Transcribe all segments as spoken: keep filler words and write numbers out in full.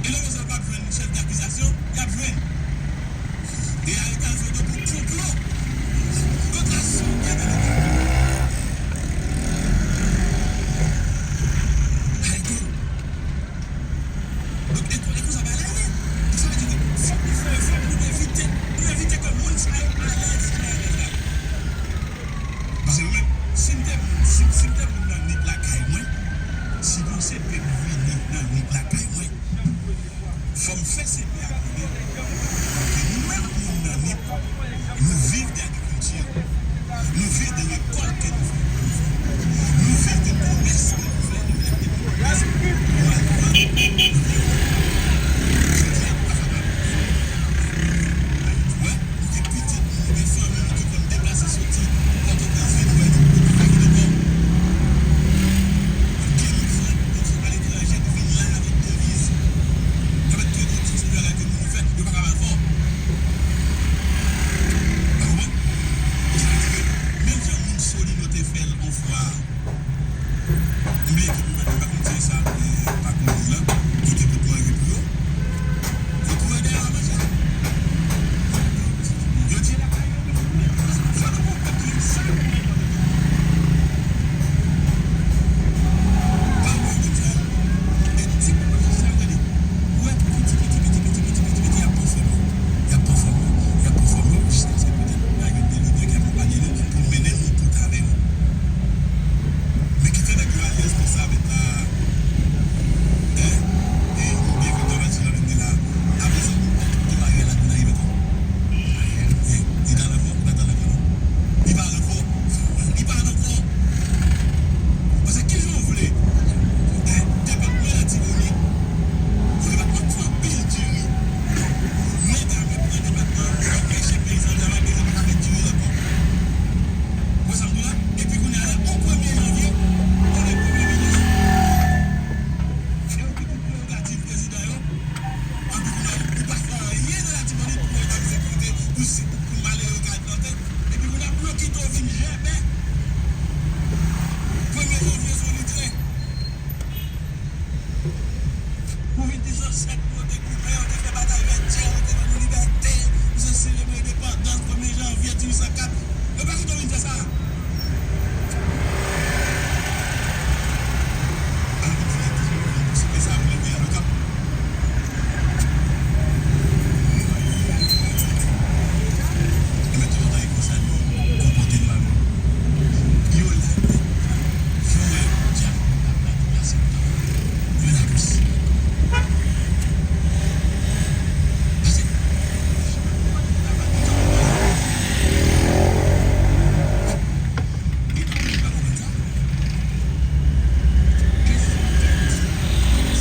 Lè yo sa p ap jwenn chèf dakizasyon, y ap jwenn. E aretasyon de pou konplo kont la souvrenete. Arete yo. Donk, e kon, e konsa bagay la ye. Donk, sa vle di ke fòk nou fè efò pou nou evite, pou nou evite ke moun sa yo alèz, alèz la. Paske mwen menm, si m te, si, si m te moun nan nip lakay mwen, si Ponsed te vini nan nip lakay mwen, fò m fè C P a konnen ke nou menm moun nan nip, nou viv de agrikilti, nou viv de rekòt ke nou fè. Nou viv de komès ke nou fè, nou viv de komès. Nou al vann, nou veye. Jodi a, nou pa kapab. Ou wè, nou gen pitit nou, nou gen fanmi nou ki konn deplase soti Pòtoprens vin wè nou, nou pa ka vin ankò. Gen moun ki sot aletranje ki vin la avèk deviz. Yo mèt tou di ti bagay ke moun yo fè, yo pa ka ba l fò. Ou konprann? Donk, sa vle di ke menm jan moun Solino te fè l yon fwa, m bliye ki gouvènman, m pa konn se sa, eh, pa komin lan, ki te pot manje pou yo. Yo kouri dèyè yo manje. Yo di, fò nou pran kont li, sa yo konnen. Pa wè moun sa yo, e ti pwojè sa yo, gade. Ou wè, piti, piti, piti, y ap pran fòm yo. Y ap pran fòm yo. Y ap pran fòm yo jiskaske petèt nou pa jwenn de lidè ki akonpaye nou pou mennen nou bout avè yo. Men kite nèg yo al responsab eta, en, e nou byen kontan Matinal vin la. Apre sa, nou pran tout Ariel la vin arive ankò. Li t al ankò, li pa t al ankò non. Li pa al ankò. Li pa al ankò. Paske kijan w vle, en, depatman Latibonit, yon depatman ki fè anpil diri, nèg ap pran depatman an, yo anpeche peyizan travay, peyizan pa ka fè diri ankò. Ou wè sa m di w la? Epi kounye a la, yon premye janvye, konnen premye minis, e yo ki tout prerogativ prezidan yo, epi kounye a, ou pa fè anyen nan Latibonit pou retabli sekirite, pou si, pou malere ka al plante, epi kounye a, pou yo kite w vin jèbè. Premye janvye se yon litren. Ou vin di zansèt nou yo te goumen, yo te fè batay vètyè, yo te ban nou libète, nou se selebre endepandans premye janvye dizuit san kat. Yo pa kite w vin fè sa. Alò, vin di, vin di, vin di, vin di, vin di, vin di, vin di, vin di, vin di, Yo mèt toujou tande konsèy yo, konpòte nou avè yo. Yo la nèt. Yo wè dyab yo ap la deplase yo la. Yo la dous. Pase. Epi, ou pa konprann sa? Kesyon tèt,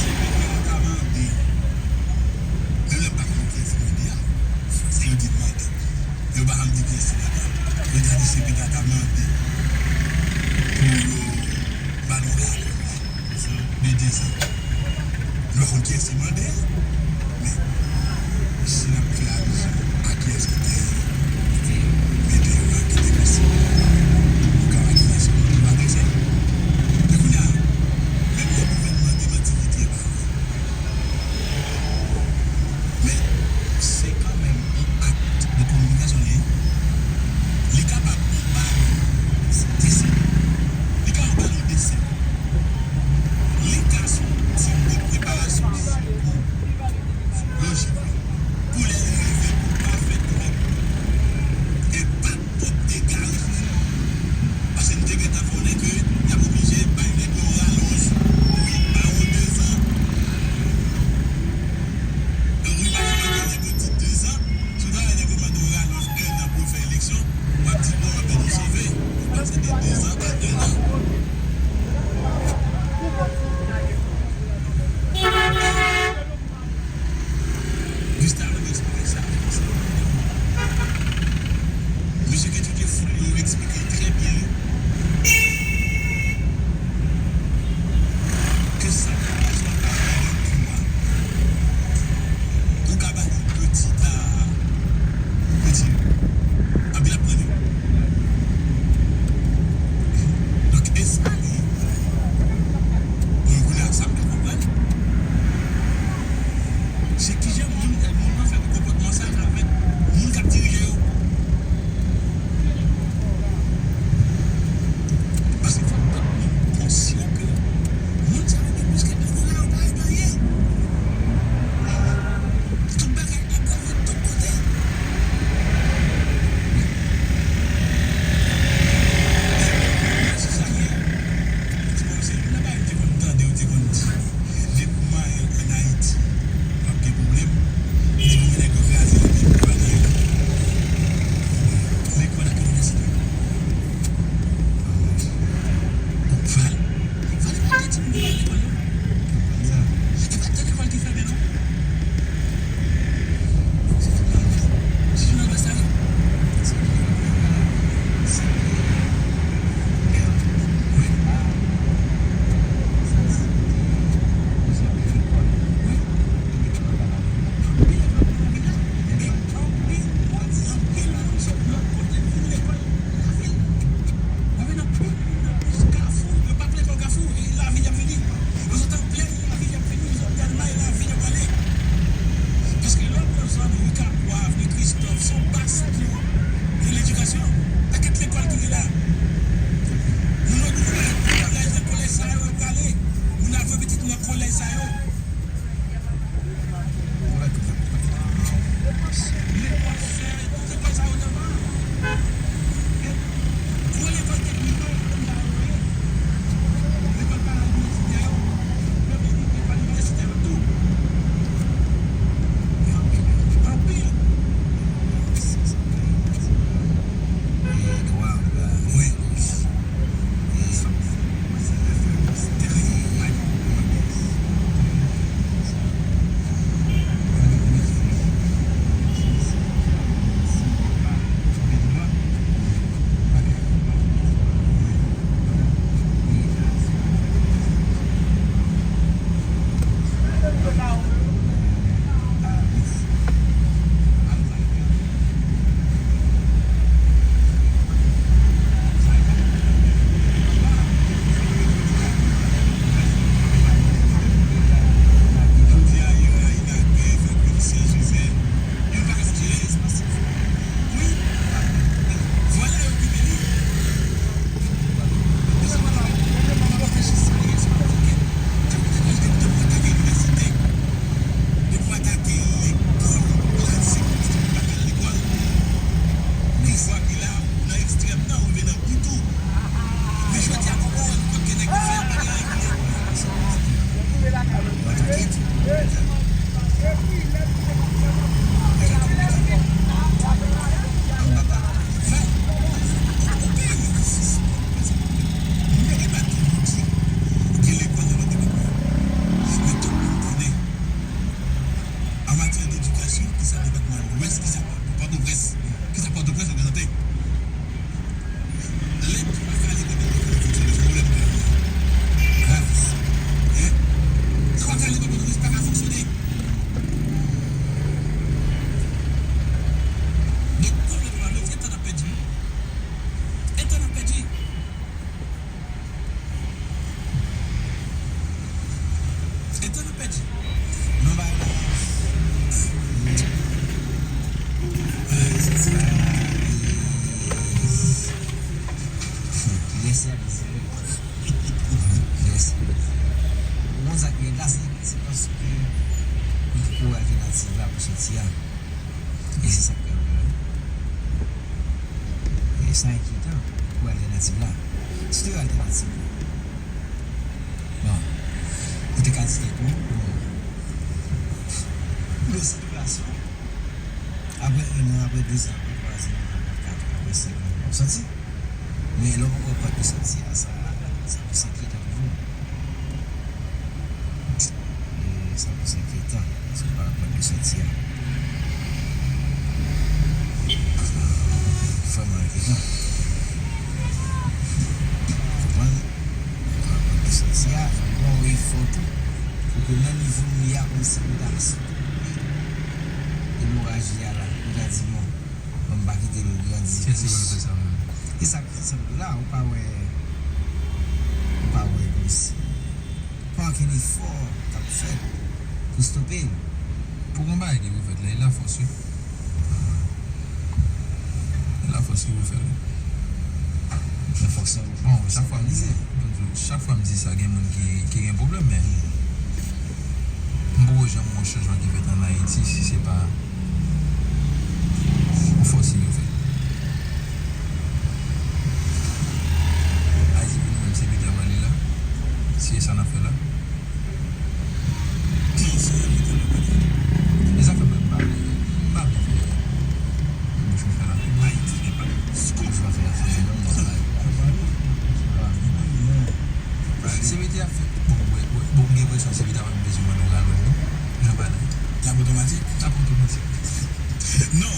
se ke yo ta mande. Menm lè m pa konn kiyès ki mande a, se yo ki mande. Yo pa janm di kiyès ki mande. Yo ta di se P T A ta mande pou yo ba nou ralye de dezan. Nou pa konn kiyès ki mande a, men si n ap klarize a kiyès ki te mete yo a, ki te konsi, nou ka wè kiyès ki mande a, se yo. Men kounye a, menm lè gouvènman demanti ki te ba yo, men se kanmenm yon akt de kominikasyon li ye. Li kapab yon balon de sèl. Li ka yon balon de sèl. Li ka se yon tip de preparasyon sikolojik pou lè li rive pou l pa fè twòp An matyè de edikasyon, kisa depatman Lwès, kisa Pòtoprens, kisa Pòtoprens reprezante? Lè w pa ka ale lekòl, lekòl pa fonksyone, se pwoblèm grav. Grav. Hein? Lè w pa ka ale lekòl, lekòl pa ka fonksyone. Donk, pwoblèm la, men, e tan n ap pèdi. E tan n ap pèdi. E tan n ap pèdi. Non, ba la. Ay, sa, sa. Lè se ap di. Lè se. Ou konn sa k pi rèd la, se, se paske li poko wè altènativ la pou sòti a. E se sa k pi rèd la. E sa enkyetan pou altènativ la. Si te gen altènativ la, bon, ou te ka di tèt ou, bon, nou se plas ou. Apre en an, apre de zan, apre twa zan, apre kat an, apre senk an, w ap sòti. Men lè w poko wè pòt de sòti a, sa, sa plis enkyetan toujou. E sa plis enkyetan, paske w pa wè pòt de sòti a. Vrèman enkyetan. Konprann? Ou pa wè pòt de sòti a, e w pa wè efò tou. Pou ke nan nivo nou ye a, kòmsi nou ta sot. Emoraji a la, nou ta di non. Bon, m pa kite l grandi plis. Kiyès ki pral fè sa menm? E sa k fè sa la, ou pa wè, ou pa wè kòmsi pa okenn efò k ap fèt pou stope l. Pou yon bagay ki pou fèt la, e lafòs, wi. E lafòs ki pou fè l, wi. Lafòs, bon, chak fwa m di, chak fwa m di sa, gen moun ki, ki gen pwoblèm, men m poko janm wè yon chanjman ki fèt ann Ayiti si se pa yon fòs ki pou fèt. Ayiti pou nou menm se pete a pale la. Si se sa n ap fè la. E sa fè mwen m pa vle, m pa vle fè bouch mwen fè lafimen. Bouch mwen fè lafimen, non, non, non. Se pete a fè, bon, wè, wè, bon, m gen enpresyon se pete a pa bezwen mande yon ralonj, non. Jan bagay la ye. L ap otomatik? L ap otomatik. Non,